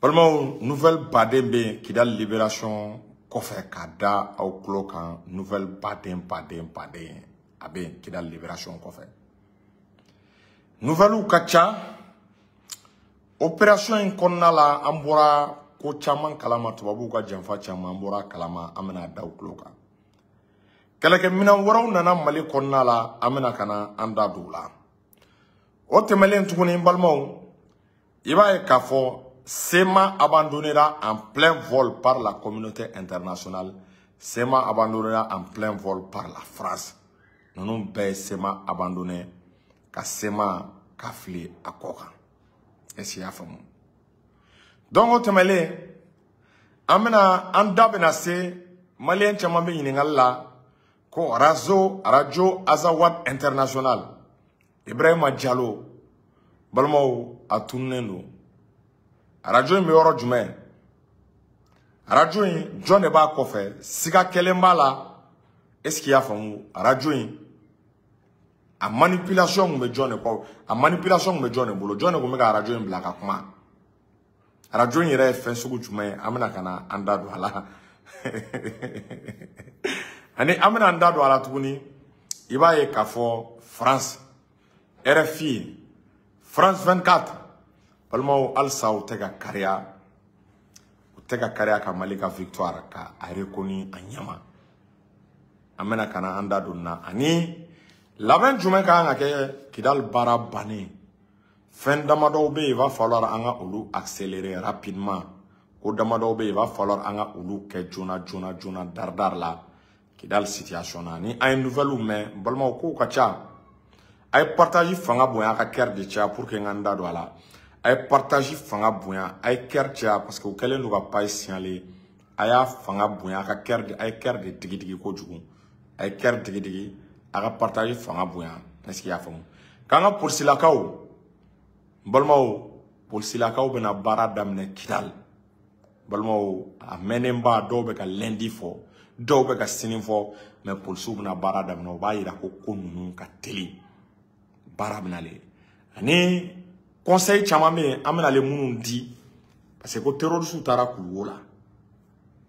Balimaw, nouvelle baden bɛ yen Kidali libération kɔfɛ k'a da aw tulo kan. Nouvelle baden baden baden a bɛ yen Kidali libération kɔfɛ. Nouvelle ka ca. Opération in kɔnɔna la, an bɔra ko caman kalama, tubabuw ka janfa caman an bɔra kalama, an bɛna da aw tulo kan. Kɛlɛkɛminɛn wɛrɛw nana Mali kɔnɔna la, an bɛna ka na an da don o la. O tɛmɛnen tuguni, n balimaw, i b'a ye k'a fɔ CMA abandonnera en plein vol par la communauté internationale. CMA abandonnera en plein vol par la France. Ninnu bɛɛ ye CMA abandonné ka CMA ka fili a kɔ kan. Est-ce que i y'a faamu? Donc o tɛmɛnen, an bɛna an da bɛna se maliyɛn caman bɛ ɲininkali la ko radio Azawad International, Ibrahima Diallo, balimaw, a tununnen don. Radio in bɛ yɔrɔ jumɛn? Radio in, jɔn de b'a kɔfɛ? Siga kɛlen b'a la. Est-ce que i y'a faamu? Radio in, a manipulation tun bɛ jɔn de kɔ? A manipulation tun bɛ jɔn de bolo? Jɔn de tun bɛ ka radio in bila ka kuma? Radio in yɛrɛ ye fɛn sugu jumɛn ye? An bɛna ka na an da don a la. Ani an bɛna an da don a la tuguni, i b'a ye k'a fɔ France, RFI, France 24, balimaw, halisa u tɛ ka kariya, u tɛ ka kariya ka Mali ka victoire ka a reconnu a ɲɛma. An bɛna ka na an da don na ani labɛn jumɛn ka kan ka kɛ Kidali baara bannen. Fɛn damadɔw bɛ yen, il va falloir an ka olu accélérer rapidement. Ko damadɔw bɛ yen, il va falloir an ka olu kɛ joona joona joona, daridari la, Kidali situation na. Ni an ye nouvelle mɛn, n balimaw, kow ka ca. A ye partage fanga bonya, a ka cœur de caya pour que n ka n da don a la. A ye partage fanga bonya, a ye cœur caya, parce que u kɛlen don ka page signaler. A y'a fanga bonya, a ka cœur de, a ye cœur de digi digi kojugu, a ye cœur digi digi, a ka partage fanga bonya. Est-ce que i y'a faamu? K'an ka polisilakaw, n balimaw, polisilakaw bɛna baara daminɛ Kidali. Balimaw, a mɛnnenba, dɔw bɛ ka lundi fɔ, dɔw bɛ ka sini fɔ, mais polisiw bɛna baara daminɛ. O b'a yira ko ko ninnu ka teli, baara bɛna le. Ani conseil caman bɛ yen, an bɛna le minnu di, parce que ko terroristes taara Kuluwo la,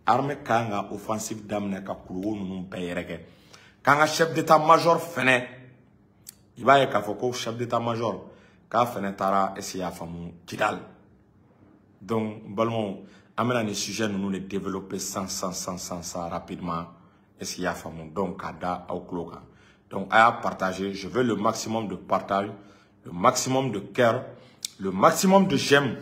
armée ka kan ka offensive daminɛ ka Kuluwo ninnu bɛɛ yɛrɛkɛ. K'an ka chef d'état major fɛnɛ, i b'a ye k'a fɔ ko chef d'état major k'a fɛnɛ taara. Est-ce que i y'a faamu? Kidali. Donc n balimaw, an bɛna nin sujet ninnu de développer sans sans sans sans sans rapidement. Est-ce que i y'a faamu? Donc k'a da aw tulo kan. Donc a y'a partager, je veux le maximum de partage, le maximum de cœur, le maximum de j'aime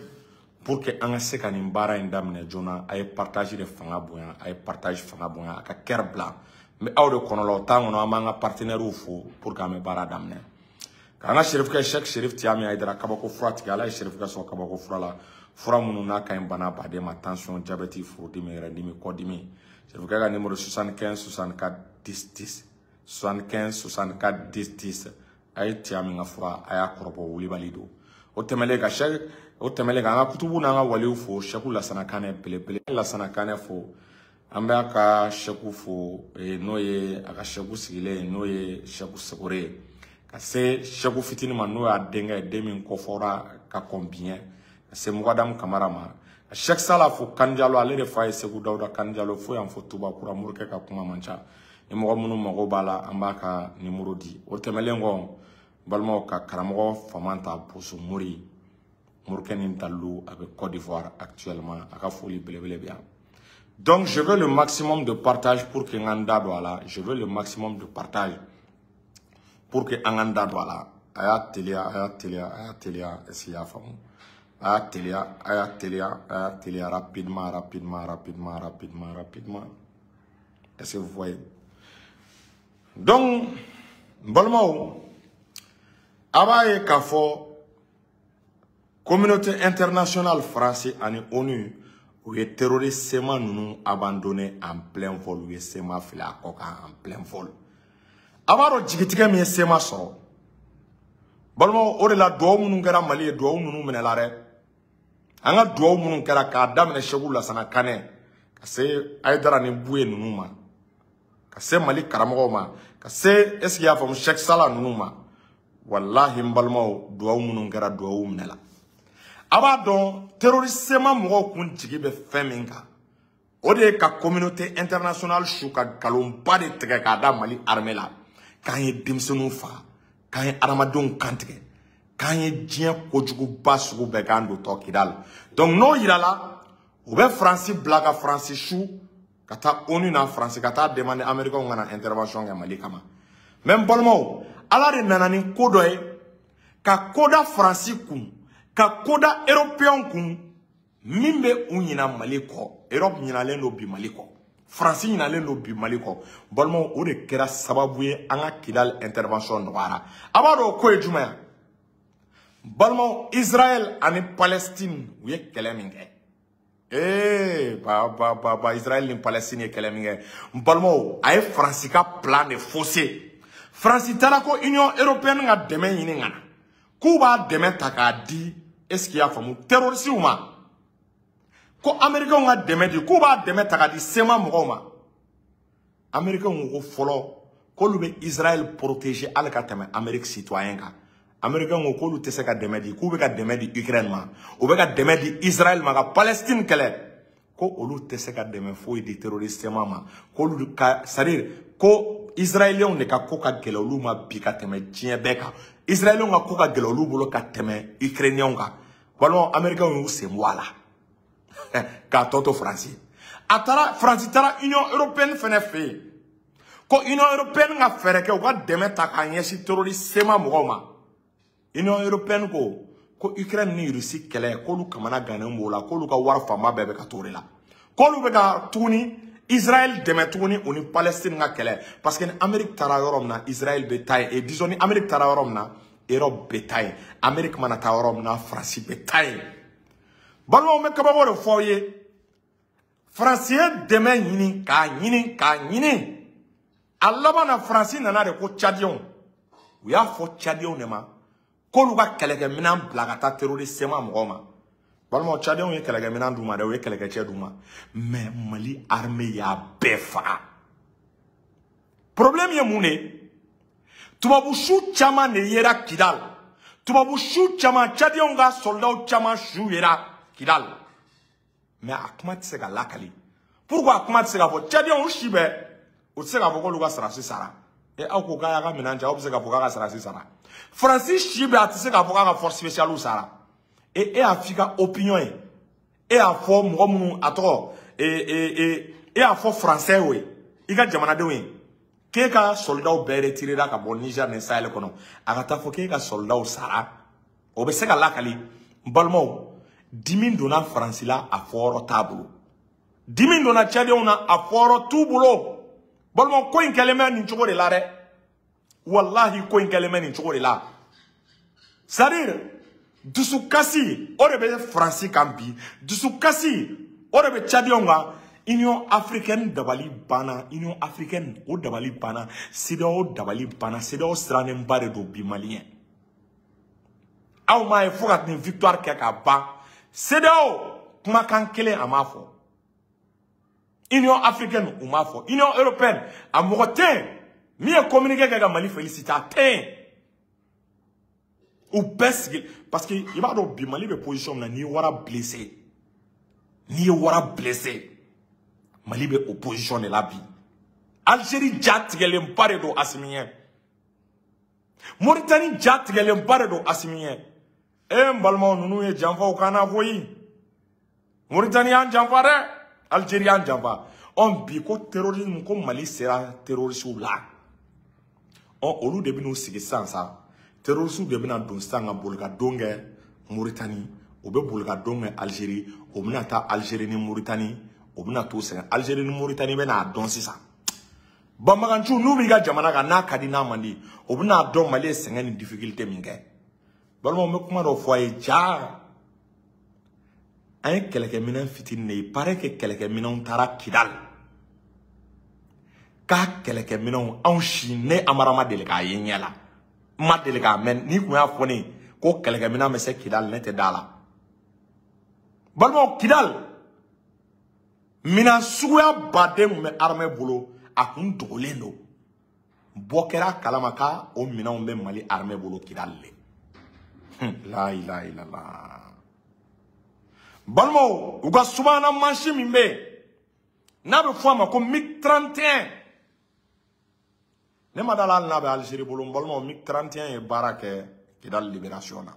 pour que an ka se ka nin baara in daminɛ joona. A ye partage de fanga bonya, a ye partage fanga bonya, a ka cœur bila. N bɛ aw de kɔnɔ la o t'an kɔnɔ. An b'an ka partenaires fo pour que an bɛ baara daminɛ. K'an ka serifukɛ Cheikh Serif Tiyami Hayidara, kabako fura tigi, Ala ye serifukɛ sɔn kabako fura la, fura minnu n'a ka ɲi bana baden ma: tension, diabète, furudimi, yɛrɛdimi, kɔdimi. Serifukɛ ka numéro 75 64 10 10, 75 64 10 10. A ye Tiyami ka fura, a y'a kɔrɔbɔ, wulibali don. O tɛmɛnen ka Cheikh, o tɛmɛnen ka an ka kutubu n'an ka waliw fo, Cheikh Lasana Kanɛ belebele, Lasana Kanɛ fo. An bɛ a ka Cheikh fo, n'o ye a ka Cheikh sigilen, n'o ye Cheikh Segore ye, ka se Cheikh fitinin ma, n'o y'a denkɛ ye, den min kɔfɔra ka kɔn biɲɛ, ka se Mugadamu Kamara ma, ka Cheikh Sala fo Kanjalo, ale de fa ye Segu Dawuda Kanjalo fo yan fo Tubakura. Morikɛ ka kuma man ca. Ni mɔgɔ minnu mago b'a la, an b'a ka numéro di. O tɛmɛnen kɔ, balimaw, ka karamɔgɔ Famanta Boso Mori, morikɛ ni dalilu, a bɛ Côte d'Ivoire actuellement, a ka foli belebele bɛ yan. Donc je veux le maximum de partage pour que n ka n da don a la. Je veux le maximum de partage pour que an ka n da don a la. A y'a teliya, a y'a teliya, a y'a teliya. Est-ce que i y'a faamu? A y'a teliya, a y'a teliya, a y'a teliya, rapidement, rapidement, rapidement, rapidement, rapidement. Est-ce que vous voyez? Donc n balimaw, a b'a ye k'a fɔ communauté internationale, France ani ONU, u ye terroriste CMA ninnu abandonné en plein vol. U ye CMA fili a kɔ kan en plein vol. A b'a dɔn jigitigɛ min ye CMA sɔrɔ, balimaw, o de la duwawu minnu kɛra Mali ye, duwawu ninnu minɛla dɛ. An ka duwawu minnu kɛra k'a daminɛ Segu Lasana Kanɛ ka se Hayidara ni Buye ninnu ma, ka se Mali karamɔgɔw ma, ka se, est ce que i y'a faamu, Cheikh Sala ninnu ma, walahi n balimaw, duwawu minnu kɛra, duwawu minɛla. A b'a dɔn terroriste CMA mɔgɔw kun jigi bɛ fɛn min kan, o de ye ka communauté internationale su ka nkalonba de tigɛ k'a da Mali armée la, k'an ye denmisɛnninw faga, k'an ye adamadenw kantigɛ, k'an ye diɲɛ kojuguba sugu bɛɛ k'an dontɔ Kidal. Donc n'o yirala, u bɛ Faransi bila ka Faransi su ka taa ONU na, Faransi ka taa demander Américains ka na intervention kɛ Mali kama. Mais n balimaw, Ala de nana ni ko dɔ ye ka ko da Faransi kun, ka ko da Européens kun, min bɛ u ɲina Mali kɔ. Europe ɲinalen don bi Mali kɔ, Faransi ɲinalen don bi Mali kɔ. Balimaw, o de kɛra sababu ye an ka Kidal intervention nɔgɔyara. A b'a dɔn o ko ye jumɛn ye? Balimaw, Israël ani Palestine u ye kɛlɛ min kɛ, ba ba ba ba, Israël ni Palestine ye kɛlɛ min kɛ, n balimaw, a ye Faransi ka plan de faussé. Faransi taara ko Union européenne ka dɛmɛ ɲini ka na, k'u b'a dɛmɛ ta k'a di, est ce que i y'a faamu, terrorisiw ma, ko Américains ka dɛmɛ di, k'u b'a dɛmɛ ta k'a di CMA mɔgɔw ma. Américains ko ko fɔlɔ k'olu bɛ Israël protéger hali ka tɛmɛ Amérique citoyen kan. Américains ko k'olu tɛ se ka dɛmɛ di, k'u bɛ ka dɛmɛ di Ukraine ma, u bɛ ka dɛmɛ di Israël ma ka Palestine kɛlɛ, ko olu tɛ se ka dɛmɛ foyi di terroriste ma, k'olu ka, c'est à dire ko Israéliens de ka ko ka gɛlɛn olu ma bi ka tɛmɛ diɲɛ bɛɛ kan. Israéliens ka ko ka gɛlɛn olu bolo ka tɛmɛ Ukrainiens kan. Balimaw, Américains y'u sen bɔ a la k'a tɔ to Faransi. A taara, Faransi taara Union européenne fɛnɛ fɛ yen, ko Union européenne ka fɛɛrɛ kɛ u ka dɛmɛ ta k'a ɲɛsin terroriste CMA mɔgɔw ma. Union européenne ko ko Ukraine ni Russie kɛlɛ, k'olu kamana gannen b'o la, k'olu ka wari fanba bɛɛ bɛ ka t'o de la, k'olu bɛ ka tuguni Israël dɛmɛ tuguni u ni Palestine ka kɛlɛ, parce que ni Amérique taara yɔrɔ min na, Israël bɛ taa yen, et disons ni Amérique taara yɔrɔ min na, Europe bɛ taa yen, Amérique mana taa yɔrɔ min na, Faransi bɛ taa yen. Balimaw, n bɛ kabako de fɔ aw ye. Faransi ye dɛmɛ ɲini k'a ɲini k'a ɲini, a laban na Faransi nana de ko Tchadiens, u y'a fɔ Tchadiens de ma k'olu ka kɛlɛkɛminɛn bila ka taa terroriste CMA mɔgɔw ma. Balimaw, Tchadiens ye kɛlɛkɛminɛn d'u ma dɛ, u ye kɛlɛkɛcɛ d'u ma, mais Mali armée y'a bɛɛ faga. Problème ye mun de ye? Tubabu su caman de yera Kidal, tubabu su caman, Tchadiens ka soldats caman su yera Kidal, mais a kuma tɛ se ka lakali. Pourquoi a kuma tɛ se ka fɔ? Tchadiens u si bɛɛ u tɛ se k'a fɔ k'olu ka sarasi sara. E aw ko k'a y'a ka minɛn cɛ, aw bɛ se k'a fɔ k'a ka sarasi sara. Faransi si bɛɛ a tɛ se k'a fɔ k'a ka force spéciale sara. E e y'a f'i ka opinion ye, e y'a fɔ mɔgɔ minnu a tɔgɔ e e e e y'a fɔ français ye, i ka jamanadenw ye, k'e ka soldats bɛɛ retiré ka bɔ Niger ni Sahel kɔnɔ, a ka taa fɔ k'e ka soldats sara, o bɛ se ka lakali? N balimaw, dimi donna Faransi la, a fɔyɔrɔ t'a bolo. Dimi donna Tchadiens na, a fɔyɔrɔ t'u bolo. Balimaw, ko in kɛlen bɛ nin cogo de la dɛ, walahi, ko in kɛlen bɛ nin cogo de la. C'est à dire dusukasi o de bɛ Faransi kan bi, dusukasi o de bɛ Tchadiens kan. Union africaine dabali banna, Union africaine o dabali banna, CEDEAO dabali banna, CEDEAO sirannenba de don bi malien. Aw m'a ye fo ka nin victoire kɛ ka ban, CEDEAO kumakan kelen a m'a fɔ, Union africaine u m'a fɔ, Union européenne a mɔgɔ tɛ yen min ye communiqué kɛ ka Mali féliciter, a tɛ yen. U bɛɛ sigi, parce que i b'a dɔn bi Mali bɛ position min na, n'i ye wara blessé, n'i ye wara blessé, Mali bɛ o position de la bi. Algérie ja tigɛlenba de don Assimi ɲɛ, Mauritanie ja tigɛlenba de don Assimi ɲɛ. E n balimaw, ninnu ye janfaw kan na koyi. Mauritanie y'an janfa dɛ, Algérie y'an janfa. Ɔ bi ko terrorisme, ko Mali sera terrorisiw la, ɔ olu de bɛn'u sigi sisan sa, terrorisiw de bɛna don sisan ka boli ka don kɛ Mauritanie, u bɛ boli ka don kɛ Algérie, u bɛna taa Algérie ni Mauritanie, u bɛna t'u sɛgɛn. Algérie ni Mauritanie bɛna dɔn sisan, banbaganciw n'u b'i ka jamana kan, n'a ka di n'a man di, u bɛna dɔn Mali ye sɛgɛn ni difficulté min kɛ. Balimaw, n bɛ kuma dɔ fɔ a ye. Ja an ye kɛlɛkɛminɛn fitinin de ye, il paraît que kɛlɛkɛminɛnw taara Kidal, k'a kɛlɛkɛminɛnw, anw si ne Amara ma deli k'a ye ɲɛ la, n ma deli k'a mɛn. N'i kun y'a fɔ ne ye ko kɛlɛkɛminɛn bɛ se Kidal, ne tɛ da la. Balimaw, Kidal minɛn suguya baden kun bɛ armée bolo, a kun dogolen don. Bɔ kɛra a kalama k'a o minɛnw bɛ Mali armée bolo Kidal de. La ilaha illallah. Balimaw, u ka subahana mansin min bɛ yen n'a bɛ fɔ a ma ko MiG 31, ne ma da la hali n'a bɛ Algérie bolo. N balimaw, MiG 31 ye baara kɛ Kidal libération na.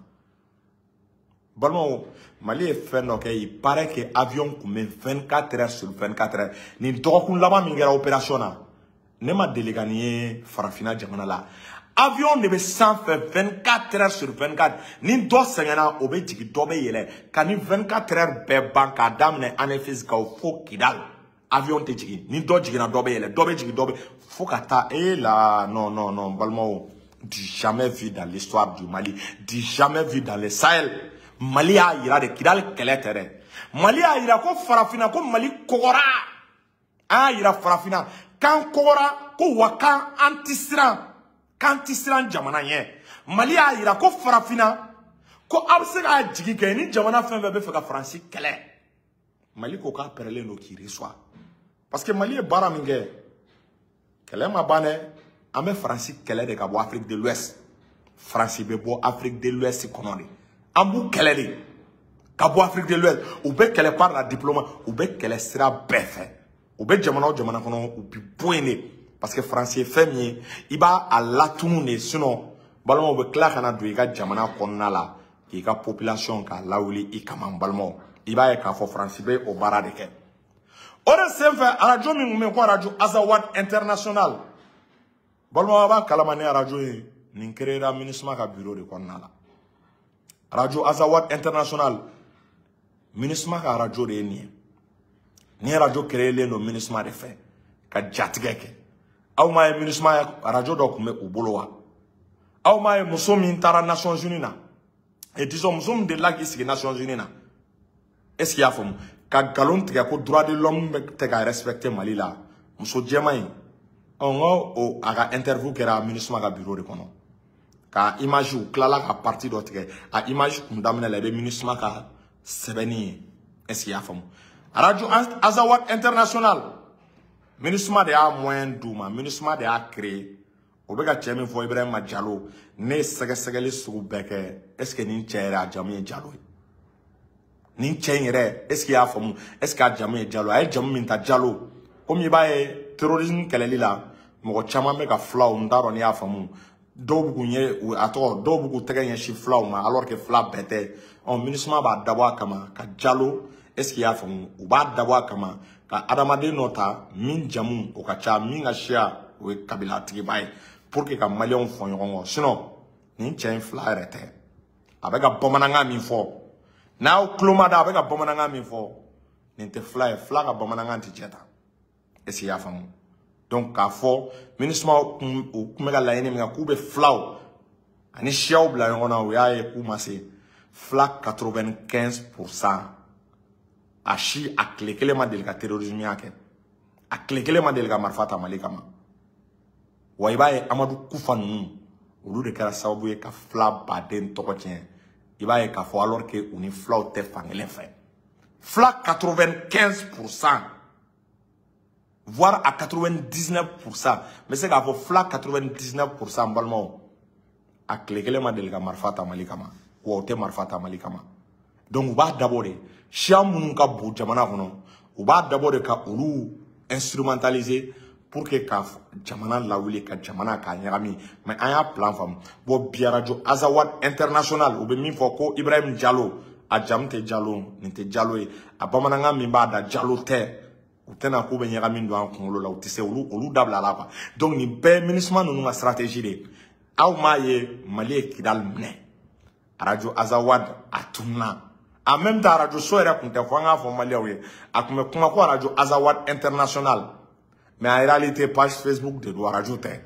Balimaw, Mali ye fɛn dɔ kɛ, il paraît que avion tun bɛ 24 heures sur 24 heures. Nin dɔgɔkun laban min kɛra opération na, ne ma deli ka nin ye farafinna jamana la. Avion de bɛ sanfɛ 24 heures sur 24. Ni dɔ sɛgɛnna, o bɛ jigin, dɔ bɛ yɛlɛ ka ni 24 heures bɛɛ ban k'a daminɛ Anefis Gawo fo Kidal. Avion tɛ jigin, ni dɔ jiginna, dɔ bɛ yɛlɛ, dɔ bɛ jigin, dɔ bɛ fo ka taa. Eh là, non non non, balimaw, du jamais vu dans l'histoire du Mali, du jamais vu dans le Sahel. Mali y'a yira de Kidal kɛlɛ tɛ dɛ. Mali y'a yira ko farafinna, ko Mali kɔgɔra. An y'a yira farafinna k'an kɔgɔra, ko wa k'an an ti siran, k'an ti siran jamana ɲɛ. Mali y'a yira ko farafinna, ko a bɛ se k'a jigi kɛ ni jamana fɛn fɛn bɛ fɛ ka Faransi kɛlɛ. Mali ko k'a pɛrɛlen don k'i reçoit, parce que Mali ye baara min kɛ, kɛlɛ ma ban dɛ. An bɛ Faransi kɛlɛ de ka bɔ Afrique de l'Ouest. Faransi bɛ bɔ Afrique de l'Ouest kɔnɔ de, an b'u kɛlɛ de ka bɔ Afrique de l'Ouest. U bɛ kɛlɛ par la diplôme, u bɛ kɛlɛ sira bɛɛ fɛ, u bɛ jamana o jamana kɔnɔ, u bɛ bɔ yen de, parce que Faransi ye fɛn min ye, i b'a a latunu de, sinon balimaw bɛ tila ka na don i ka jamana kɔnɔna la k'i ka population k'a lawuli i kama. N balimaw, i b'a ye k'a fɔ Faransi bɛ o baara de kɛ. O de senfɛ, arajo min tun bɛ yen ko arajo Azawad International, balimaw, a b'a kalama ni arajo ye nin créera MINUSMA ka bureau de kɔnɔna la. Radio Azawad International, MINUSMA ka arajo de ye nin ye. Nin arajo créelen don MINUSMA de fɛ ka jatigɛ kɛ. Aw m'a ye MINUSMA arajo dɔ tun bɛ u bolo wa? Aw m'a ye muso min taara Nations Unies na, et disons muso min delila k'i sigi Nations Unies na, est ce que i y'a faamu, ka nkalon tigɛ ko droit de l'homme bɛ tɛ ka respecter Mali la, muso jɛman in, ɔ n ko o a ka interview kɛra MINUSMA ka bureau de kɔnɔ, ka image u tilala ka partie dɔ tigɛ, a image kun daminɛ la, i bɛ MINUSMA ka sɛbɛnni ye. Est ce que i y'a faamu? Radio Azawad International, MINUSMA de y'a moyen d'u ma, MINUSMA de y'a créé. O bɛ ka cɛ min fɔ, Ibrahima Jalo, ne ye sɛgɛsɛgɛli sugu bɛɛ kɛ, est ce que nin cɛ yɛrɛ a jamu ye Jalo ye? Nin cɛ in yɛrɛ, est ce que i y'a faamu, est ce que a jamu ye Jalo? A ye jamu min ta, Jalo, komi i b'a ye terrorisme kɛlɛli la, mɔgɔ caman bɛ ka filaw, n t'a dɔn n'i y'a faamu, dɔw bɛ k'u ɲɛ a tɔgɔ, dɔw bɛ k'u tɛgɛ ɲɛsin filaw ma alors que fila bɛɛ tɛ. Ɔ MINUSMA b'a dabɔ a kama ka Jalo, est ce que i y'a faamu, u b'a dabɔ a kama ka adamaden dɔ ta min jamu o ka ca, min ka siya o ye kabilatigiba ye, pour que ka maliyɛnw fɔ ɲɔgɔn kɔ. Sinon nin cɛ in fila yɛrɛ tɛ. A bɛ ka bamanankan min fɔ, n'aw tulo ma da, a bɛ ka bamanankan min fɔ, nin tɛ fila ye. Fila ka bamanankan tɛ cɛ ta. Est ce que i y'a faamu? Donc k'a fɔ MINUSMA kun, u kun bɛ ka laɲini min kɛ k'u bɛ filaw ani siyaw bila ɲɔgɔn na, u y'a ye k'u ma se. Fila 95%, a si a tile kelen ma deli ka terrorisme kɛ, a tile kelen ma deli ka marifa ta Mali kama. Wa i b'a ye Amadu Kufa ninnu, olu de kɛra sababu ye ka fila baden tɔgɔ tiɲɛ. I b'a ye k'a fɔ alors que u ni filaw tɛ fankelen fɛ. Fila 95%, voire à 99%, n bɛ se k'a fɔ fila 99%, n balimaw, a tile kelen ma deli ka marifa ta Mali kama, wa u tɛ marifa ta Mali kama. Donc u b'a dabɔ de, siya minnu ka bon jamana kɔnɔ, u b'a dabɔ de ka olu instrumentaliser pour que ka jamana lawuli, ka jamana k'a ɲagami. Mais an y'a plan faamu. Bon, bi arajo Azawad International, u bɛ min fɔ ko Ibrahim Jalo, a jamu tɛ Jalo, nin tɛ Jalo ye, a bamanankan min b'a da, Jalo tɛ. U tɛna k'u bɛ ɲagami don an kunkolo la, u tɛ se, olu dabila la quoi. Donc nin bɛɛ ye MINUSMA ninnu ka stratégie de ye. Aw m'a ye Mali ye Kidal minɛ, arajo Azawad a tununa. En même temps, arajo so yɛrɛ tun tɛ fɔ, an k'a fɔ maliyɛnw ye, a tun bɛ kuma ko arajo Azawad International, mais en réalité page Facebook de don, arajo tɛ.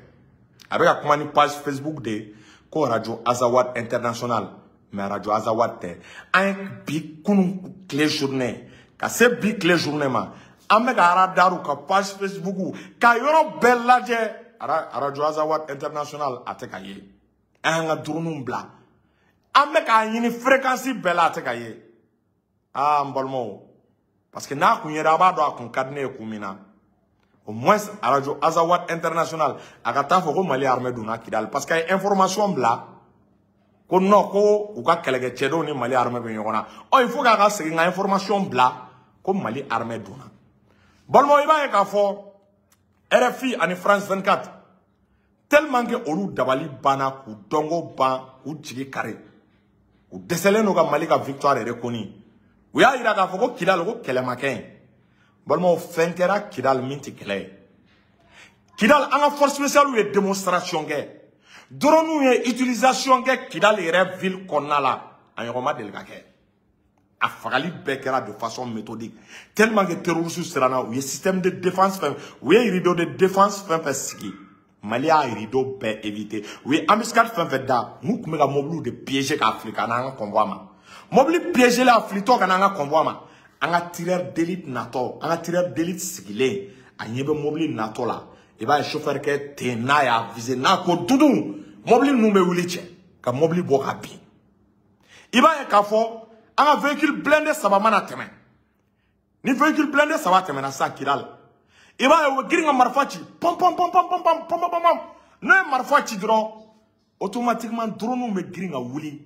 A bɛ ka kuma ni page Facebook de ye ko arajo Azawad International, mais arajo Azawad tɛ. An ye bi kunun tile journée ka se bi tile journée ma, an bɛ ka aradaru ka page Facebook ka yɔrɔ bɛɛ lajɛ, arajo Azawad International a tɛ ka ye. An y'an ka duruninw bila, an bɛ k'a ɲini fréquence bɛɛ la, a tɛ ka ye. Aa, n balimaw, parce que n'a kun yera, a b'a dɔn a kun ka di ne ye kun min na. Au moins arajo Azawad International a ka taa fɔ ko Mali armée donna Kidal, parce que a ye information bila. Ko non ko u ka kɛlɛkɛcɛdenw ni Mali armée bɛ ɲɔgɔn na. Ɔ il faut k'a ka segin ka information bila ko Mali armée donna. Balimaw, i b'a ye k'a fɔ RFI ani France 24, tellement que olu dabali banna, k'u dɔnko ban, k'u jigi kari, u dɛsɛlen don ka Mali ka victoire reconnu. U y'a yira k'a fɔ ko Kidal ko kɛlɛ ma kɛ yen. Balimaw, fɛn kɛra Kidal min tɛ kɛlɛ ye. Kidal, an ka force spéciale ye démonstration kɛ. Drone ye utilisation kɛ Kidal yɛrɛ ville kɔnɔna la, a ɲɔgɔn ma deli ka kɛ. A fagali bɛɛ kɛra de façon méthodique, tellement que terroristes siranna. U ye système de défense fɛn, u ye rideau de défense fɛn fɛn sigi, Mali y'a rideau bɛɛ éviter. U ye embuscade fɛn fɛn da, n'u tun bɛ ka mobiliw de piéger k'a fili ka n'an ka convoi ma. Mobili piéger la, a filitɔ ka n'an ka convoi ma, an ka tireur d'élite natɔ, an ka tireur d'élite sigilen, a ɲɛ bɛ mobili natɔ la. I b'a ye chauffeur kɛ ten, n'a y'a viser, n'a ko dudun, mobili ninnu bɛ wuli cɛ ka mobili bɔ ka bin. I b'a ye k'a fɔ an ka véhicule blindé saba mana tɛmɛ, ni véhicule blindé saba tɛmɛna sisan Kidal, i b'a ye u bɛ girin ka marifa ci, pɔn pɔn pɔn pɔn pɔn pɔn pɔn pɔn pɔn. N'o ye marifa ci dɔrɔn, automatiquement drone bɛ girin ka wuli.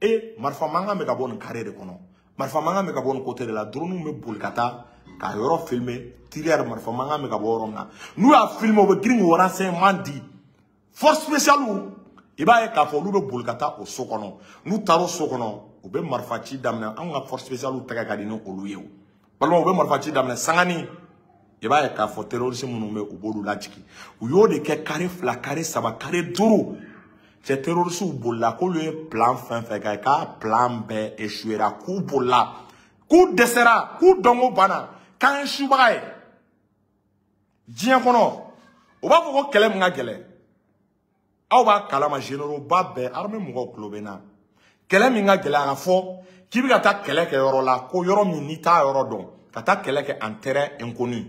E marifa mankan bɛ ka bɔ nin carré de kɔnɔ, marifa mankan bɛ ka bɔ nin côté de la. Drone bɛ boli ka taa k'a yɔrɔ filmer, tireur marifa mankan bɛ ka bɔ yɔrɔ min na. N'u y'a filmer, u bɛ girin k'o renseignement di force spéciale. I b'a ye k'a fɔ olu bɛ boli ka taa o so kɔnɔ. N'u taara o so kɔnɔ, u bɛ marifa ci daminɛ. Anw ka force spéciale tɛgɛ ka di ni olu ye. O balimaw, u bɛ marifa ci daminɛ sangani. I b'a ye k'a fɔ terroriste minnu bɛ, u b'olu lajigin. U y'o de kɛ carré fila, carré saba, carré duuru. Cɛ, terroriste bolila k'olu ye plan fɛn fɛn kɛ, k'a plan bɛɛ échouera, k'u bolila, k'u dɛsɛra, k'u dɔnko banna, k'an ye subaga ye diɲɛ kɔnɔ. U b'a fɔ ko kɛlɛ min ka gɛlɛn, aw b'a kalama, généraux ba bɛɛ, armée mɔgɔw tulo bɛ n na, kɛlɛ min ka gɛlɛn, a ka fɔ k'i bɛ ka taa kɛlɛ kɛ yɔrɔ la, ko yɔrɔ min n'i t'a yɔrɔ dɔn, ka taa kɛlɛ kɛ en terrain inconnu,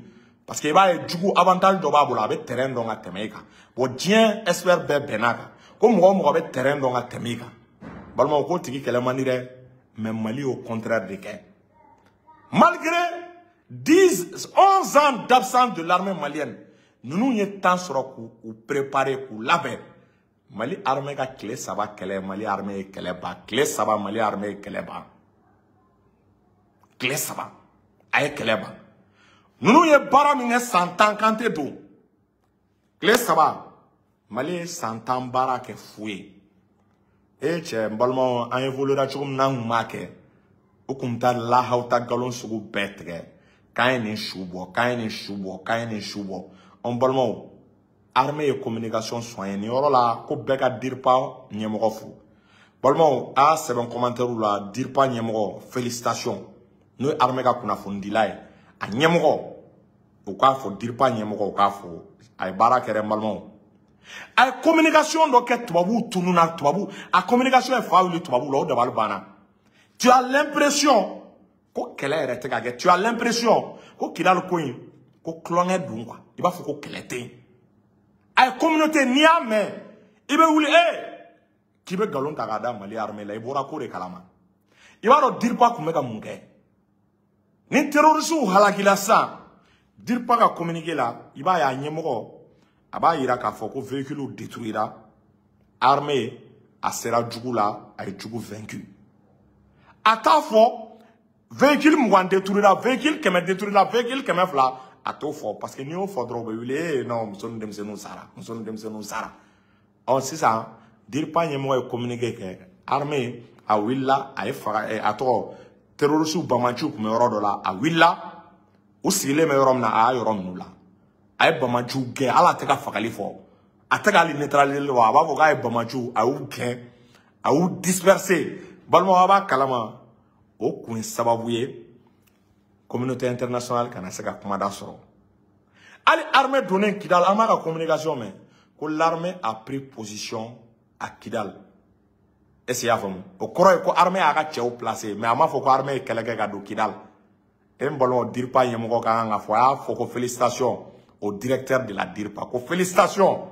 parce que i b'a ye jugu avantage dɔ b'a bolo, a bɛ terrain dɔn ka tɛmɛ e kan. Bon, diɲɛ expert bɛɛ bɛnn'a kan ko mɔgɔ o mɔgɔ bɛ terrain dɔn ka tɛmɛ i kan, balimaw, k'o tigi kɛlɛ man di dɛ. Mais Mali y'o contraire de kɛ. Malgré 10 11 ans d'absence de l'armée malienne, ninnu ye temps sɔrɔ k'u préparer, k'u labɛn. Mali armée ka tile 3 kɛlɛ, Mali armée ye kɛlɛ ban. Tile 3, Mali armée ye kɛlɛ ban. Tile 3, a ye kɛlɛ ban. Ninnu ye baara min kɛ san 10 kan tɛ don, tile 3, Mali ye san 10 baara kɛ fu ye. E cɛ, n balimaw, an évoluera cogo min na, an kun b'a kɛ, u kun bɛ taa lahaw ta nkalon sugu bɛɛ tigɛ k'an ye nin su bɔ, k'an ye nin su bɔ, k'an ye nin su bɔ. An balimaw, armée ye communication soigné nin yɔrɔ la, ko bɛɛ ka DIRPA ɲɛmɔgɔ fo. Balimaw, a y'a sɛbɛn commentaire la: DIRPA ɲɛmɔgɔ, félicitation. N'o ye armée ka kunnafonidila ye, a ɲɛmɔgɔ, u k'a fɔ DIRPA ɲɛmɔgɔ, u k'a fɔ a ye baara kɛ dɛ. N balimaw, a ye communication dɔ kɛ, tubabuw tununa. Tubabu a communication ye fa wuli tubabuw la, o dabali banna. Tu as l'impression ko kɛlɛ yɛrɛ tɛ ka kɛ, tu as l'impression ko Kidali ko in ko tulonkɛ dun quoi, i b'a fɔ ko kɛlɛ tɛ yen. A ye communauté, n'i y'a mɛn i bɛ wuli e k'i bɛ nkalon ta k'a da Mali armée la, i bɔra ko de kalama. I b'a dɔn DIRPA tun bɛ ka mun kɛ ni terroristes halakila sisan. DIRPA ka communiqué la, i b'a ye a ɲɛmɔgɔ a b'a yira k'a fɔ ko véhicule détruira, armée a sera jugu la, a ye jugu vaincu. A t'a fɔ véhicule 20 détruira, véhicule 100 détruira, véhicule 200, a t'o fɔ, parce que n'i y'o fɔ dɔrɔn, u bɛ wuli: ee non, muso ni denmisɛnninw sara, muso ni denmisɛnninw sara. Ɔ sisan DIRPA ɲɛmɔgɔ ye communiqué kɛ, armée a wulila, a ye faga, a tɔgɔ, terroristes bamanciw tun bɛ yɔrɔ dɔ la, a wulila, u sigilen bɛ yɔrɔ min na, a y'a yɔrɔ minnu la, a ye bamanciw gɛn. Hali a tɛ ka fagali fɔ, a tɛ k'ale neutraliser fɔ, a b'a fɔ k'a ye bamanciw, a y'u gɛn, a y'u disperser. Balimaw, a b'a kalama o kun ye sababu ye communauté internationale kana se ka kumada sɔrɔ. Hali armée donnen Kidal, an b'a ka communication mɛn ko l'armée a pris position à Kidal. Est ce que i y'a faamu? O kɔrɔ ye ko armée y'a ka cɛw placé, mais a m'a fɔ ko armée ye kɛlɛ kɛ ka don Kidal. E n balimaw, DIRPA ɲɛmɔgɔ ka kan ka fɔ, a y'a fɔ ko félicitation au directeur de la DIRPA, ko félicitation,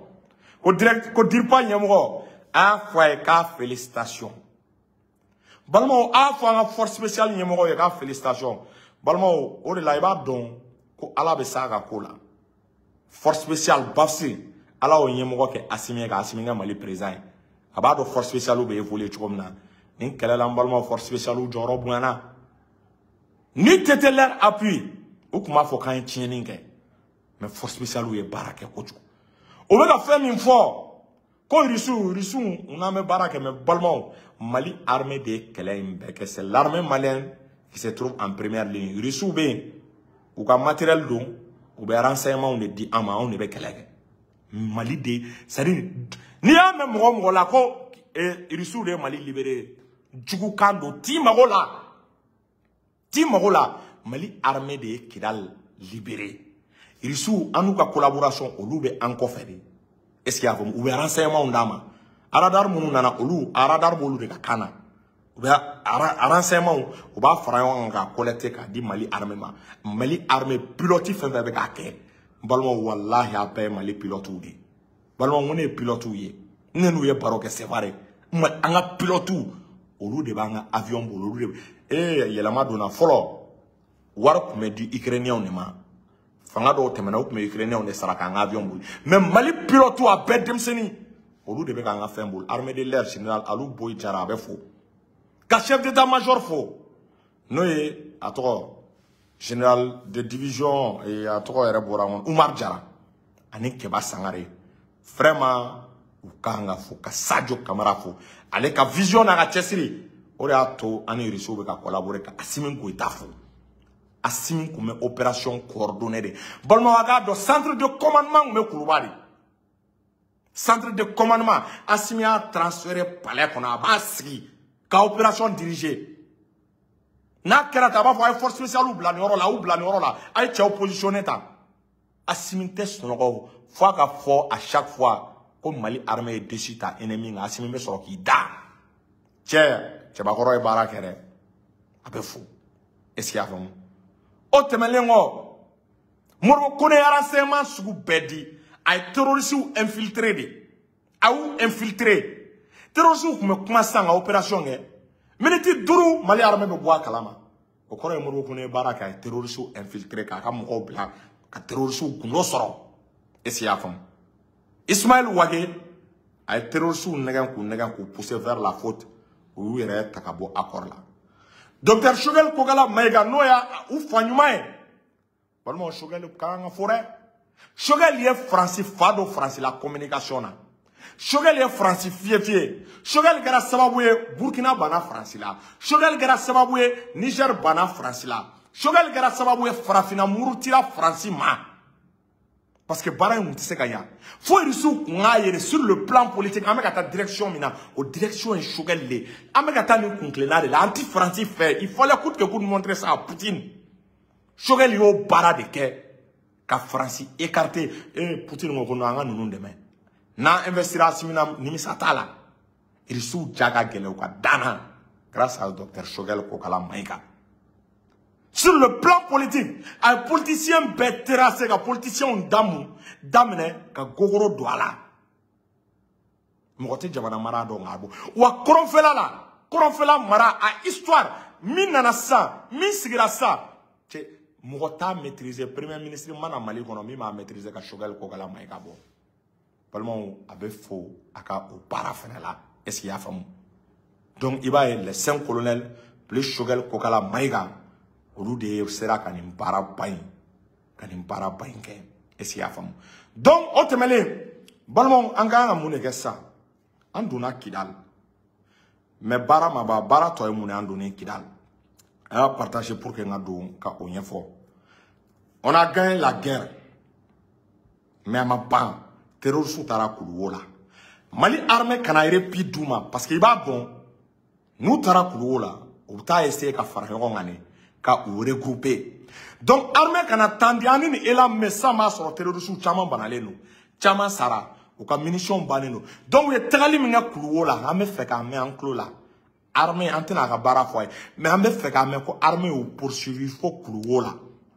ko direct, ko DIRPA ɲɛmɔgɔ, a y'a fɔ a ye k'a félicitation. Balimaw, a y'a fɔ an ka force spéciale ɲɛmɔgɔ ye k'a félicitation. Balimaw, o de la i b'a dɔn ko Ala bɛ s'a ka ko la. Force spéciale BAFSI, Ala y'o ɲɛmɔgɔ kɛ Asimi ye, ka Asimi kɛ Mali président ye. A b'a dɔn force spéciale bɛ évoluer cogo min na. Nin kɛlɛ la n balimaw force spéciale jɔyɔrɔ bonyana. Ni tɛ leur appui, u tun b'a fɔ k'an ye tiɲɛni kɛ. Mais force spéciale ye baara kɛ kojugu. O bɛ ka fɛn min fɔ ko Russiw n'an bɛ baara kɛ, mais balimaw, Mali armée de ye kɛlɛ in bɛɛ kɛ. C'est l'armée malienne qui se trouve en première ligne. Russiw bɛ yen, u ka matériel don, u bɛ renseignement de di an ma, anw de bɛ kɛlɛ kɛ. Mali de, c'est-à-dire n'i y'a mɛn mɔgɔ mɔgɔ la ko Russiw de ye Mali libéré, jugukan don, t'i mago la, t'i mago la. Mali armée de ye Kidal libéré. Russiw an n'u ka collaboration, olu bɛ an kɔfɛ de. Est-ce qu'il y a faamu? U bɛ renseignement d'an ma. Radar minnu nana, olu radar b'olu de ka kan na. U bɛ renseignement, u b'a fara ɲɔgɔn kan k'a collecter k'a di Mali armée ma. Mali armée pilote fɛn fɛn bɛ k'a kɛ, n balimaw, walahi a bɛɛ ye Mali pilotes de ye. Balimaw, n ko ne ye pilotes ye, ne n'u ye baro kɛ Sévaré. An ka pilotes, olu de b'an ka avion bolo, olu de bɛ yɛlɛma donna. Fɔlɔ wari tun bɛ di Ukrainiens de ma. Fanga dɔw tɛmɛna, u tun bɛ Ukrainiens de sara k'an ka avion boli. Mais Mali pilote a bɛɛ denmisɛnnin, olu de bɛ k'an ka fɛn boli. Armée de l'air général Alou Boyi Jara, a bɛ fo. Ka chef d'état-major fo, n'o ye a tɔgɔ général de division, a tɔgɔ yɛrɛ bɔra n kɔnɔ, Umar Jara ani Keba Sangare. Vraiment u kan ka fo. Ka Sadio Kamara fo, ale ka vision n'a ka cɛsiri, o de y'a to an ni Russiw bɛ ka collaborer. Ka Assimi Goïta fo. Assimi tun bɛ opération coordonnée de. Balimaw, a k'a dɔn centre de commandement tun bɛ Kuluba de. Centre de commandement, Assimi y'a transféré palais kɔnɔ, a b'a sigi ka opération diriger. N'a kɛra tan, a b'a fɔ a ye force spéciale bila nin yɔrɔ la, a y'u bila nin yɔrɔ la, a ye cɛw positionné tan. Assimi tɛ sunɔgɔ f'a ka fɔ à chaque fois ko Mali armée ye dessus ta ennemi kan. Assimi bɛ sɔrɔ k'i da. Cɛ, cɛbakɔrɔ ye baara kɛ dɛ, a bɛ fo. Est-ce qu'il y'a faamu? O tɛmɛnen kɔ, Modibo Kone ye renseignement sugu bɛɛ di. A ye terroristes infiltré de, a y'u infiltré. Terroristes tun bɛ kuma sisan ka opération kɛ, miniti 5 Mali armée bɛ bɔ a kalama. O kɔrɔ ye Modibo Kone ye baara kɛ, a ye terroristes infiltré k'a ka mɔgɔw bila ka terroristes gundo sɔrɔ. Est-ce qu'il y'a faamu? Ismaël Wagué, a ye terroristes nɛgɛn k'u nɛgɛn k'u pousser vers la faute, u y'u yɛrɛ ta ka bɔ accord la. Docteur Choguel Kokala Maïga, n'o y'a u fa ɲuman ye, balimaw, Choguel ka kan ka fo dɛ. Choguel ye Faransi fa don Faransi la communication na. Choguel ye Faransi fiyɛ fiyɛ. Choguel kɛra sababu ye Burkina banna Faransi la. Choguel kɛra sababu ye Niger banna Faransi la. Choguel kɛra sababu ye farafinna murutira Faransi ma. Parce que baara in tun tɛ se ka ɲa. Fo Russiw kun k'a ye sur le plan politique, an bɛ ka taa direction min na, o direction ye Choguel de ye. An bɛ ka taa nin kuntilenna de la, an ti Faransi fɛ. Il fallait coûte que coûte montrer ça à Poutine. Choguel y'o baara de kɛ ka Faransi écarter. Poutine ko ko non, an ka ninnu dɛmɛ. N'an investira Assimi na, nimisa t'a la. Russiw ja ka gɛlɛn u ka danna grâce à docteur Choguel Kokala Maïga. Sur le plan politique, a ye politicien bɛɛ terrassé, ka politicien damu daminɛ ka gogoro don a la. Mɔgɔ tɛ jamana mara dɔn k'a bɔ. Wa kɔrɔnfɛla la, kɔrɔnfɛla mara a histoire min nana sisan, min sigira sisan, cɛ, mɔgɔ t'a maîtriser. Premier ministre mana Mali kɔnɔ min b'a maîtriser ka Choguel Kokala Maïga bɔ. Balimaw, a bɛ fo a ka o baara fɛnɛ la. Est-ce qu'il y'a faamu? Donc i b'a ye les 5 colonels plus Choguel Kokala Maïga, olu de sera ka nin baaraba in, ka nin baaraba in kɛ. Est-ce qu'il y'a faamu? Donc o tɛmɛnen, balimaw, an ka kan ka mun de kɛ sisan? An donna Kidal, mais baara ma ban. Baara tɔ ye mun ye? An donnen Kidal, a y'a partager pour que n ka don ka o ɲɛfɔ. On a gagné la guerre, mais a ma ban. Terroristes taara Kuluwo la. Mali armée kana répit d'u ma, parce que i b'a dɔn, n'u taara Kuluwo la, u bɛ taa essayer ka fara ɲɔgɔn kan de ka u regrouper. Donc armée kana tan di an ni nin élan min sisan, b'a sɔrɔ terroristes caman banalen don, caman sara, u ka munitions bannen don. Donc u ye tagali min kɛ Kuluwo la, an bɛ fɛ k'a mɛn an tulo la. Armée, an tɛna a ka baara fɔ a ye, mais an bɛ fɛ k'a mɛn ko armée y'u poursuivi fo Kuluwo la,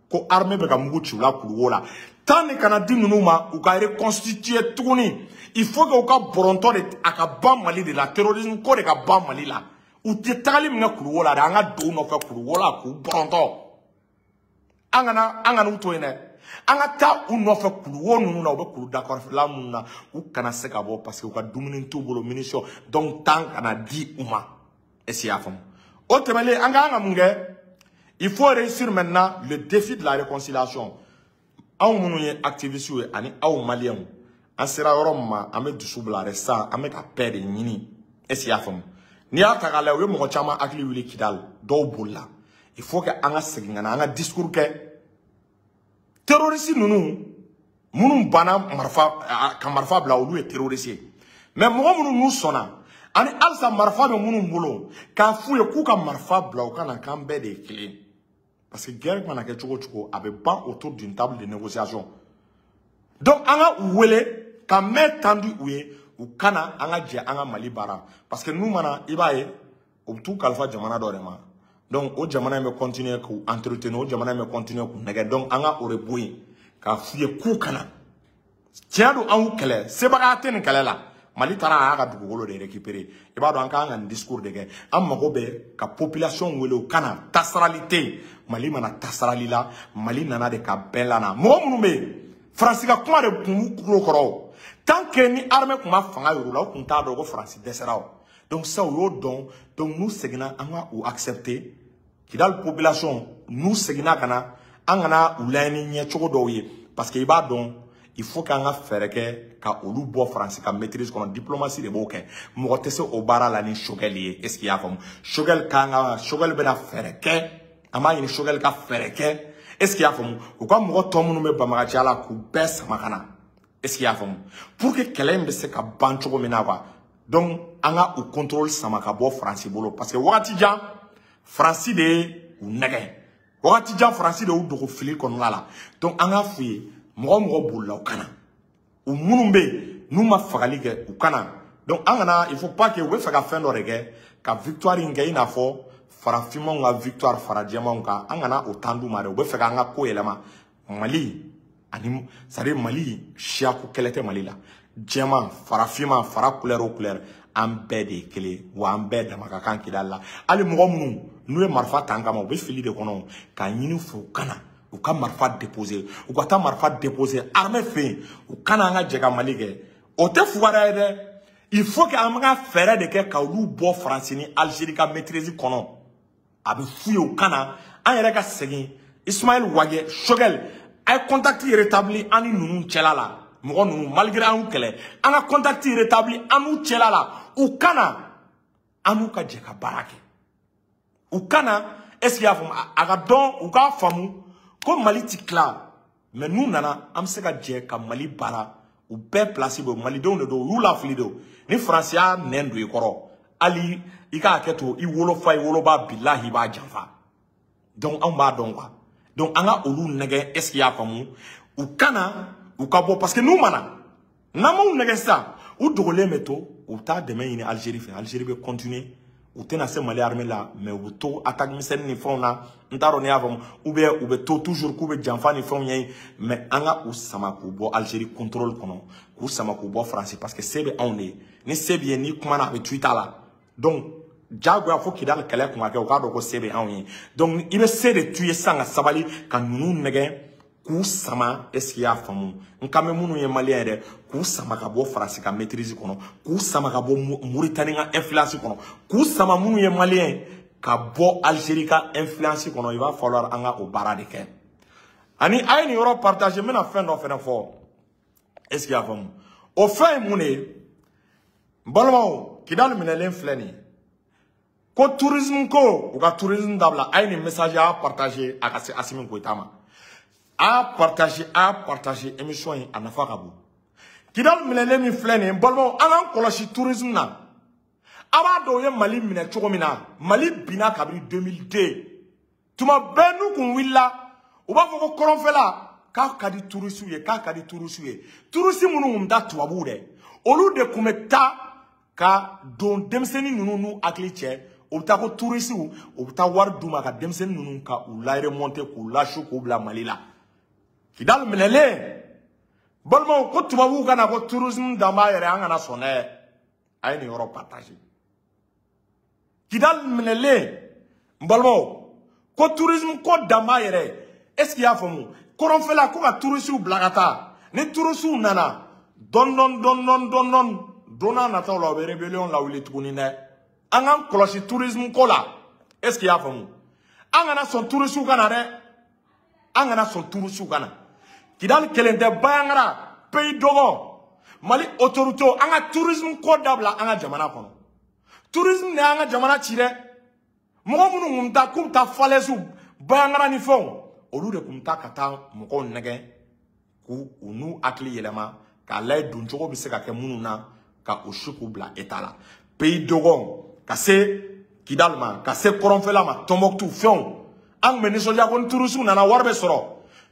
ko armée bɛ ka mugu ci u la Kuluwo la. Temps de kana di ninnu ma u ka reconstituer tuguni. Il faut que u ka bɔrɔntɔ de a ka ban Mali de la, terrorisme ko de ka ban Mali la. U tɛ tagali min kɛ Kuluwo la dɛ, an ka don u nɔfɛ Kuluwo la k'u bɔrɔntɔ. An kana u to yen dɛ. An ka taa u nɔfɛ kuluwo ninnu na, u bɛ kulu dakɔrɔfɛla minnu na, u kana se ka bɔ parce que u ka dumuni t'u bolo, munition. Donc temps kana di u ma. Est-ce que i y'a faamu? O tɛmɛnen, an ka kan ka mun kɛ? Il faut réussir maintenant le défi de la réconciliation. Anw minnu ye activistes ye ani aw maliyɛnw, an sera yɔrɔ min ma, an bɛ dusu bila yɛrɛ sisan, an bɛ ka paix de ɲini. Est-ce que i y'a faamu? N'i y'a ta k'a lajɛ, u ye mɔgɔ caman hakili wuli Kidal, dɔw bolila. Il faut que an ka segin ka na an ka discours kɛ. Terroriste ninnu minnu banna marifa ka marifa bila, olu ye terroriste ye. Mais mɔgɔ minnu n'u sɔnna ani halisa marifa bɛ minnu bolo, k'a f'u ye k'u ka marifa bila, u ka na, k'an bɛɛ de ye kelen. Parce que guerre mana kɛ cogo o cogo, a bɛ ban autour d'une table de négociation. Donc an ka u wele ka main tendu u ye, u kana an ka jɛ an ka Mali baara. Parce que n'u mana, i b'a ye, u bɛ t'u kalifa jamana dɔ de ma. Donc o jamana in bɛ continuer k'u entretenir, o jamana in bɛ continuer k'u nɛgɛ. Donc an ka o de bɔ yen k'a f'u ye k'u kana. Tiɲɛ don, an y'u kɛlɛ, sebaga tɛ nin kɛlɛ la. Mali taara a y'a ka dugukolo de récupérer. I b'a dɔn, an kan ka nin discours de kɛ. An mago bɛ ka population wele, u kana tasarali tɛ yen. Mali mana tasarali la, Mali nana de ka bɛɛ lana. Mɔgɔ minnu bɛ yen, Faransi ka kuma de tun b'u kulo kɔrɔ. Tant que ni armée tun ma fanga yir'u la, u tun t'a dɔn ko Faransi dɛsɛra o. Donc ça, u y'o dɔn. Donc n'u seginna, an ka u accepter. Kidal population, n'u seginna ka na, an kana u lajɛ ni ɲɛcogo dɔw ye. Parce que i b'a dɔn, il faut k'an ka fɛɛrɛ kɛ ka olu bɔ Faransi ka maîtrise kɔnɔ. Diplomatie de b'o kɛ. Mɔgɔ tɛ se o baara la ni Choguel ye. Est-ce que i y'a faamu? Choguel kan ka, Choguel bɛna fɛɛrɛ kɛ. An b'a ɲini Choguel ka fɛɛrɛ kɛ. Est-ce que i y'a faamu? U ka mɔgɔ tɔ minnu bɛ banbaganciya la, k'u bɛɛ sama ka na. Est-ce que i y'a faamu? Pour que kɛlɛ in bɛ se ka ban cogo min na quoi. Donc an ka u contrôle sama ka bɔ Faransi bolo. Parce que wagati jan, Faransi de ye u nɛgɛ. Wagati jan, Faransi de y'u dogo fili kɔnɔna la. Donc an k'a f'u ye, mɔgɔ mɔgɔ bolila, u kana. U minnu bɛ yen n'u ma fagali kɛ, u kana. Donc an kana, il faut pas que u bɛ fɛ ka fɛn dɔ de kɛ ka victoire in kɛ i n'a fɔ farafinmanw ka victoire farajɛmanw kan. An kana o temps d'u ma dɛ. U bɛ fɛ k'an ka ko yɛlɛma. Mali ani, c'est à dire Mali siyako kɛlɛ tɛ Mali la. Jɛman, farafinman, fara couleur o couleur, an bɛɛ de ye kelen, wa an bɛɛ dama ka kan Kidali la. Hali mɔgɔ minnu n'u ye marifa ta an kama, u bɛ fili de kɔnɔ, k'a ɲini fɛ u kana u ka marifa déposer, u ka taa marifa déposer armée fɛ yen, u kana an ka jɛ ka Mali kɛ. O tɛ fugariya ye dɛ. Il faut que an ka fɛɛrɛ de kɛ ka olu bɔ Faransi ni Algérie ka maîtrise kɔnɔ. A bɛ f'u ye, u kana an yɛrɛ ka segin. Ismaël Wagué, Choguel, a ye contact rétabli an ni ninnu cɛla la. Mɔgɔ ninnu, malgré an y'u kɛlɛ, an ka contact rétabli an n'u cɛla la. U kana an n'u ka jɛ ka baara kɛ. U kana, est-ce que i y'a faamu? A ka dɔn, u k'a faamu ko Mali ti tila. Mais n'u nana, an bɛ se ka jɛ ka Mali baara. U bɛɛ place bɛ, malidenw de don, u y'u lafili de. Ni Faransi y'a nɛn don i kɔrɔ, hali i k'a kɛ to i wolofa, i woloba, bilahi i b'a janfa. Donc anw b'a dɔn quoi. Donc an ka olu nɛgɛ, est-ce que i y'a faamu? U kana u ka bɔ, parce que n'u mana, n'an m'u nɛgɛ sisan, u dogolen bɛ to, u bɛ taa dɛmɛ ɲini Algérie fɛ. Algérie bɛ continuer, u tɛna se Mali armée la, mais u bɛ to attaque misɛnnin ni fɛnw na. N t'a dɔn n'i y'a faamu, ou bien u bɛ to toujours k'u bɛ janfa ni fɛnw ɲɛɲini. Mais an ka u sama k'u bɔ Algérie contrôle kɔnɔ, k'u sama k'u bɔ Faransi, parce que se bɛ anw de ye. Ni se b'i ye, n'i kumana, a bɛ to i ta la. Donc jagoya fo Kidali kɛlɛ kun ka kɛ, u k'a dɔn ko se bɛ anw ye. Donc i bɛ se de t'u ye sisan ka sabali ka ninnu nɛgɛ k'u sama. Est-ce que i y'a faamu? N kan bɛ minnu ye maliyɛn yɛrɛ, k'u sama ka bɔ Faransi ka maîtrise kɔnɔ, k'u sama ka bɔ Mauritanie ka influence kɔnɔ, k'u sama minnu ye maliyɛn ka bɔ Algérie ka influence kɔnɔ. Il va falloir an ka o baara de kɛ. Ani a ye nin yɔrɔ partager, n bɛna fɛn dɔ fɛnɛ fɔ. Est-ce que i y'a faamu? O fɛn ye mun de ye? N balimaw, Kidali minɛlen filɛ nin ye. Ko tourisme ko, u ka tourisme dabila. A ye nin message a partager, a ka se Assimi Goïta ma. A partager, a partager émission in, a nafa ka bon. Kidali minɛlen min filɛ nin ye, n balimaw, an k'an kɔlɔsi tourisme na. A b'a dɔn u ye Mali minɛ cogo min na, Mali binna kabini 2002. Tuma bɛɛ n'u kun wulila, u b'a fɔ ko kɔrɔnfɛla k'a ka di touristes ye, k'a ka di touristes ye. Touristes minnu kun bɛ taa tubabuw dɛ, olu de kun bɛ taa ka don denmisɛnnin ninnu n'u hakili cɛ. U bɛ taa ko touristes, u bɛ taa wari d'u ma ka denmisɛnnin ninnu ka u la remonter, k'u lasu, k'u bila Mali la. Kidali minɛlen, balimaw, ko tubabuw ka na ko tourisme dan b'a yɛrɛ, an kana sɔn dɛ. A ye nin yɔrɔ partager. Kidali minɛlen, n balimaw, ko tourisme ko dan b'a yɛrɛ. Est-ce qu'il y a faamu? Kɔrɔnfɛla ko ka touristes bila ka taa. Ni touristes nana dɔn dɔn dɔn dɔn dɔn dɔn don n'a nataw la u bɛ rébellion lawuli tuguni dɛ. An k'an kɔlɔsi tourisme ko la. Est-ce qu'il y a faamu? An kana sɔn touristes ka na dɛ. An kana sɔn touristes ka na. Kidali kelen tɛ, Bayangara, Pays Dogon, Mali autorité an ka tourisme ko dabila an ka jamana kɔnɔ. Tourisme de y'an ka jamana ci dɛ. Mɔgɔ minnu kun bɛ taa k'u bɛ taa falaise Bayangara ni fɛnw, olu de kun bɛ taa ka taa mɔgɔw nɛgɛ k'u u n'u hakili yɛlɛma k'a lajɛ doncogo bɛ se ka kɛ minnu na ka u su k'u bila état la. Pays Dogon ka se Kidali ma, ka se kɔrɔnfɛla ma, Tombouctou fɛnw, an tun bɛ nisɔndiya ko ni touristes nana wari bɛ sɔrɔ.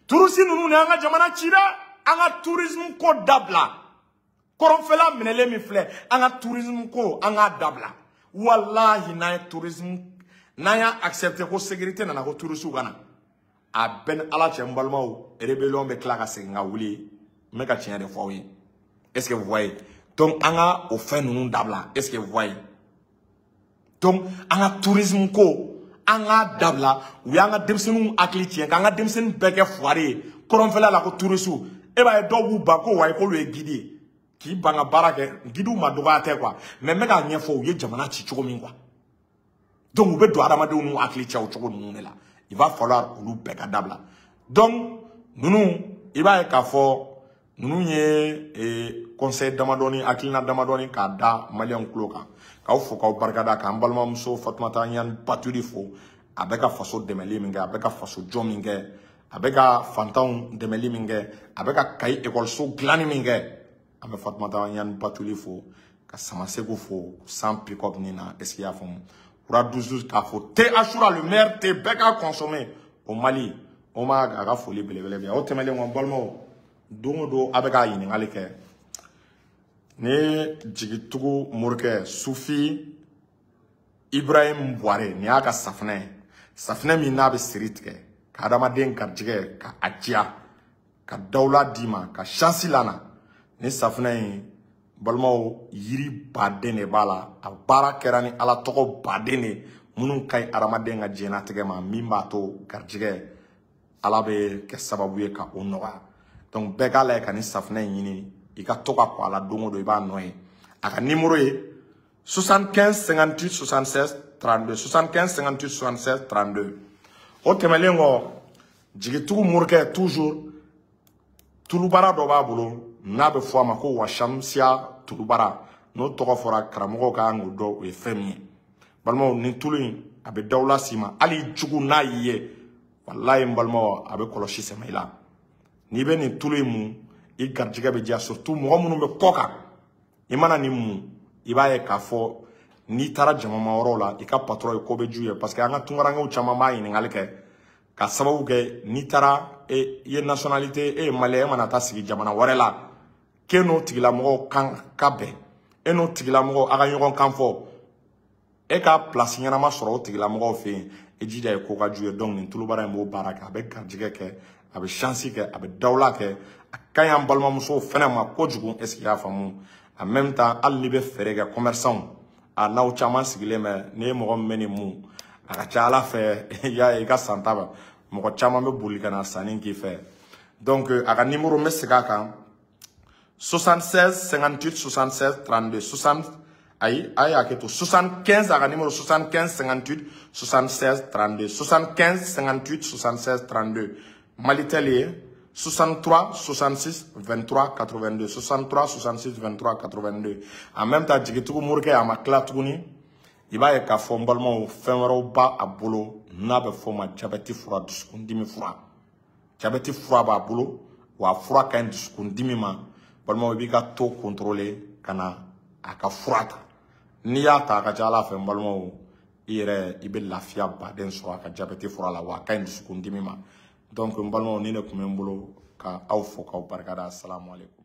Touristes ninnu de y'an ka jamana ci dɛ. An ka tourisme ko dabila. Kɔrɔnfɛla minɛlen min filɛ, an ka tourisme ko an k'a dabila. Walahi n'an ye tourisme, n'an y'a accepté ko sécurité nana ko touristes ka na, a bɛɛ ni Ala cɛ n balimaw, rébellion bɛ tila ka segin ka wuli. N bɛ ka tiɲɛ de fɔ aw ye. Est-ce que vous voyez? Donc an ka o fɛn ninnu dabila. Est-ce que vous voyez? Donc an ka tourisme ko an k'a dabila. U y'an ka denmisɛnninw hakili tiɲɛ k'an ka denmisɛnnin bɛɛ kɛ foire ye kɔrɔnfɛla la ko touristes. E b'a ye dɔw b'u ban ko wayi k'olu ye guide ye, k'i ban ka baara kɛ. Guidew ma dɔgɔya tɛ quoi, mais n bɛ k'a ɲɛfɔ u ye jamana ci cogo min quoi. Donc u bɛ don adamadenw n'u hakili cɛ o cogo ninnu de la. Il va falloir olu bɛɛ ka dabila. Donc ninnu, i b'a ye k'a fɔ ninnu ye conseil damadɔni, hakilina damadɔni k'a da maliyɛnw tulo kan. K'aw fo k'aw barikada, k'an balimamuso Fatumata Ɲani Batuli fo. A bɛ ka faso dɛmɛli min kɛ, a bɛ ka faso jɔ min kɛ, a bɛ ka fantanw dɛmɛli min kɛ, a bɛ ka Kayi ekɔliso dilanni min kɛ. An bɛ Fatumata Ɲani Batuli fo, ka Samasegu fo sans pick-up nin na. Est-ce qu'il y'a faamu? Kura 12 k'a fɔ thé Achoura, le meilleur thé bɛɛ k'a consommer au Mali. O ma a ka foli belebele bɛ yan. O tɛmɛnen kɔ, n balimaw, don o don a bɛ k'a ɲininkali kɛ. Ni jigitugu morikɛ Sufi Ibrahim Buware, nin y'a ka safunɛ ye, safunɛ min n'a bɛ siri tigɛ ka adamaden garijɛgɛ ka a diya, ka dawula d'i ma, ka chance lana. Ni safunɛ in, balimaw, yiri baden de b'a la. A baara kɛra ni Ala tɔgɔ baden de minnu ka ɲi adamaden ka diɲɛlatigɛ ma, min b'a to garijɛgɛ Ala bɛ kɛ sababu ye ka o nɔgɔya. Donc bɛɛ k'a lajɛ ka ni safunɛ in ɲini, i ka to ka kɔ a la don o don, i b'a nɔ ye. A ka numéro ye 75 58 76 32, 75 58 76 32. O tɛmɛnen kɔ, jigitugu morikɛ toujours, tulubara dɔ b'a bolo n'a bɛ fɔ a ma ko Washamsiya tulubara. N'o tɔgɔ fɔra, karamɔgɔw ka kan k'o dɔn o ye fɛn min ye. Balimaw, nin tulu in a bɛ dawula s'i ma, hali jugu n'a y'i ye, walayi n balimaw, a bɛ kɔlɔsi sɛmɛ i la. N'i bɛ nin tulu in mun, i garijɛgɛ bɛ diya, surtout mɔgɔ minnu bɛ kɔ kan. I mana nin mun, i b'a ye k'a fɔ n'i taara jamama yɔrɔw la, i ka patron ye ko bɛ ju ye. Parce que an ka tunkarankew caman b'a ɲininkali kɛ ka sababu kɛ n'i taara e ye nationalité, e ye malien, e mana taa sigi jamana wɛrɛ la, k'e n'o tigilamɔgɔw kan ka bɛn, e n'o tigilamɔgɔw a ka ɲɔgɔn kan fɔ, e ka place ɲɛnama sɔrɔ o tigilamɔgɔw fɛ yen, i jija ye ko ka ju ye. Donc nin tulubara in b'o baara kɛ. A bɛ garijɛgɛ kɛ, a bɛ chance kɛ, a bɛ dawula kɛ. A ka ɲi an balimamusow fɛnɛ ma kojugu. Est-ce que i y'a faamu? En même temps, hali n'i bɛ feere kɛ, commerçant, a n'aw caman sigilen bɛ, n'i ye mɔgɔ min bɛ nin mun, a ka ca Ala fɛ, i y'a ye i ka santa bɛ mɔgɔ caman bɛ boli ka na sanni k'i fɛ. Donc a ka numéro, n bɛ segin a kan, 76 58 76 32, 60, ayi, a ye hakɛ to, 75, a ka numéro 75 58 76 32, 75 58 76 32. Malitel ye 63 66 23 82, 63 66 23 82. En même temps, jigitugu morikɛ a ma tila tuguni. I b'a ye k'a fɔ n balimaw, fɛn wɛrɛw b'a a bolo n'a bɛ fɔ o ma jabɛti fura, dusukundimi fura. Jabɛti fura b'a bolo, wa a fura ka ɲi dusukundimi ma. Balimaw, i b'i ka taux contrôler ka na a ka fura ta. N'i y'a ta, a ka ca Ala fɛ, n balimaw, i yɛrɛ i bɛ lafiya baden sɔrɔ a ka jabɛti fura la, wa a ka ɲi dusukundimi ma. Donc n balimaw, ni ne tun bɛ n bolo ka aw fo k'aw barikada. Asalamu aleykum.